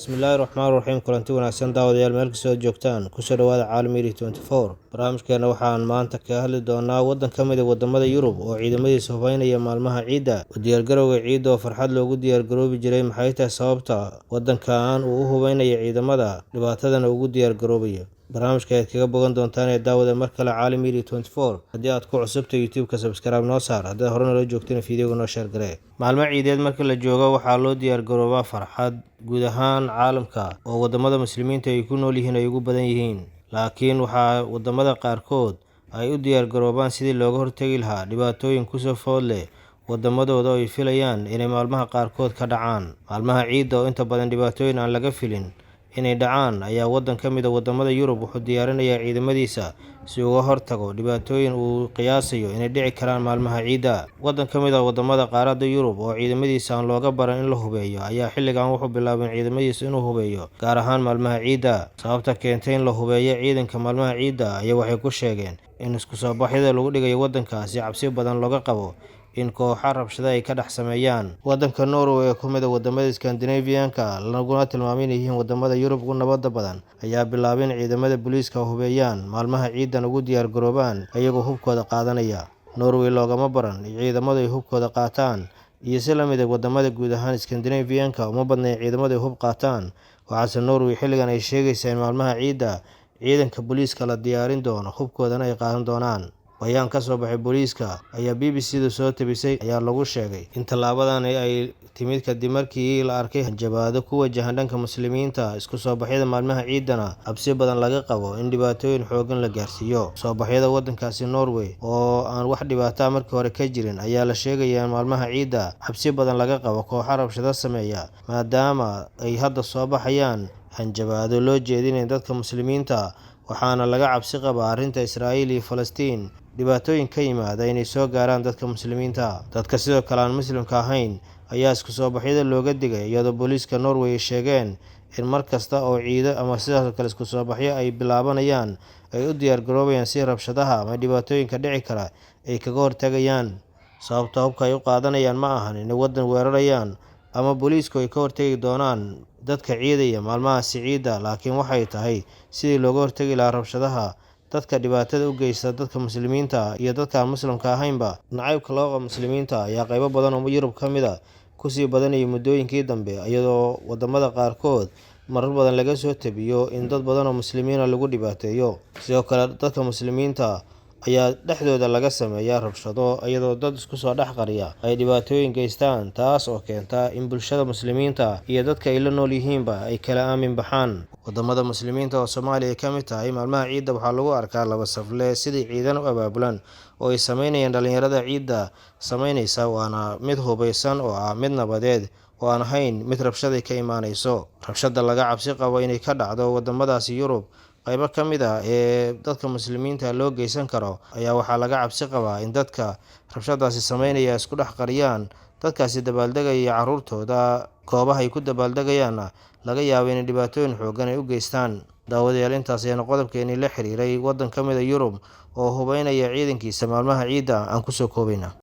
Bismillaahi raxmaani raxiim. Kulanti wanaagsan daawadayaal, meel kastoo aad joogtaan, kusoo dhawaada Caalam Media 24. Barnaamijkeena waxaan maanta kaga hadli doonaa waddan ka mid ah wadamada Yurub oo ciidamadiisa hubeynaya maalmaha ciidda. U diyaargarowga ciidda oo farxad loogu diyaargaroobi jiray, maxay tahay sababta waddankan uu u hubeynayo ciidamada, dhibaatadana ugu diyaargaroobayo? Barnaamijka ayaad kaga bogan doontaan ee daawada mar kale Caalam Media 24. Haddii aad ku cusubta YouTube-ka, subscribe noo saar. Haddaad hore nala joogtana, fiidiyoga noo share garee. Maalmo ciideed marka la joogo, waxaa loo diyaargaroobaa farxad guud ahaan caalamka oo wadamada Muslimiinta ay ku nool yihiin ay ugu badan yihiin. Laakiin waxaa wadamada qaarkood ay u diyaargaroobaan sidii looga hortagi lahaa dhibaatooyin kusoo food leh wadamadooda oo ay filayaan inay maalmaha qaarkood ka dhacaan. Maalmaha ciidda oo inta badan dhibaatooyin aan laga filin inay dhacaan ayaa waddan ka mid ah wadamada Yurub wuxuu diyaarinayaa ciidamadiisa si uga hortago dhibaatooyin uu qiyaasayo inay dhici karaan maalmaha ciidda. Waddan ka mid ah wadamada qaaradda Yurub oo ciidamadiisa aan looga baran in la hubeeyo ayaa xilligan wuxuu bilaabay ciidamadiisa inuu hubeeyo, gaar ahaan maalmaha ciidda. Sababta keentay in la hubeeyo ciidanka maalmaha ciidda ayaa waxay ku sheegeen in isku soo baxyada lagu dhigayo waddankaasi cabsi badan looga qabo in kooxo rabshado ay ka dhex sameeyaan. Waddanka Norway ee ku mid ah wadamada Scandinavian-ka, laguna tilmaamay inay yihiin wadamada Yurub ugu nabadda badan, ayaa bilaabay in ciidamada booliiska hubeeyaan, maalmaha ciidan ugu diyaargaroobaan iyagoo hubkooda qaadanaya. Norway loogama baran in ciidamadu ay hubkooda qaataan, iyo si la mid ah wadamada guud ahaan Scandinavian-ka uma badna in ciidamadu ay hub qaataan. Waxaase Norway xilligan ay sheegaysaa in maalmaha ciidda ciidanka booliiska la diyaarin doono, hubkoodana ay qaadan doonaan. Bayaan ka soo baxay booliiska ayaa BBC-da soo tabisay ayaa lagu sheegay in tallaabadani ay timid kadib markii la arkay hanjabaado ku wajahan dhanka Muslimiinta, isku soo baxyada maalmaha ciidana cabsi badan laga qabo in dhibaatooyin xooggan la gaarsiiyo. Soo baxyada waddankaasi Norway oo aan wax dhibaato ah markii hore ka jirin ayaa la sheegayaa in maalmaha ciidda cabsi badan laga qabo kooxo rabshado sameeya, maadaama ay hadda soo baxayaan hanjabaado loo jeedinayo dadka Muslimiinta. Waxaana laga cabsi qabaa arrinta Israa'iil iyo Falastiin dhibaatooyin ka yimaada inay soo gaaraan dadka Muslimiinta. Dadka sidoo kale aan Muslimka ahayn ayaa isku soo baxyada looga digay, iyadoo booliiska Norway ay sheegeen in mar kasta oo ciido ama sidaasoo kale isku soo baxyo ay bilaabanayaan, ay u diyaargaroobayaan si rabshadaha ama dhibaatooyinka dhici kara ay kaga hortagayaan. Sababta hubka ay u qaadanayaan ma ahan inay waddan weerarayaan ama booliisku ay ka hortagi doonaan dadka ciidaya maalmahaasi ciidda, laakiin waxay tahay sidii looga hortagi lahaa rabshadaha dadka dhibaatada u geysta dadka Muslimiinta iyo dadka aan Muslimka ahaynba. Nacaybka loo qabo Muslimiinta ayaa qaybo badan oo Yurub ka mid ah kusii badanayay muddooyinkii dambe, iyadoo wadamada qaarkood marar badan laga soo tabiyo in dad badan oo Muslimiina lagu dhibaateeyo. Sidoo kale dadka Muslimiinta ayaa dhexdooda laga sameeyaa rabshado, iyadoo dad isku soo dhex qariya ay dhibaatooyin geystaan, taas oo keenta in bulshada Muslimiinta iyo dadka ay la nool yihiinba ay kala aamin baxaan. Wadamada Muslimiinta oo Soomaaliya ay ka mid tahay, maalmaha ciidda waxaa lagu arkaa laba safle sidii ciidan u abaabulan oo ay sameynayaan dhalinyarada ciidda sameynaysa, waana mid hubeysan oo ah mid nabadeed oo aan ahayn mid rabshaday ka imaanayso. Rabshada laga cabsi qabo inay ka dhacdo wadamadaasi Yurub qaybo ka mid ah ee dadka Muslimiinta loo geysan karo ayaa waxaa laga cabsi qabaa in dadka rabshadaasi sameynaya isku dhex qariyaan dadkaasi dabaaldegaya carruurtooda, goobaha ay ku dabaaldegayaanna laga yaabo inay dhibaatooyin xooggan ay u geystaan. Daawadayaal, intaas ayaana qodobkeenii la xiriiray waddan ka mid ah Yurub oo hubeynaya ciidankiisa maalmaha ciidda aan kusoo koobayna.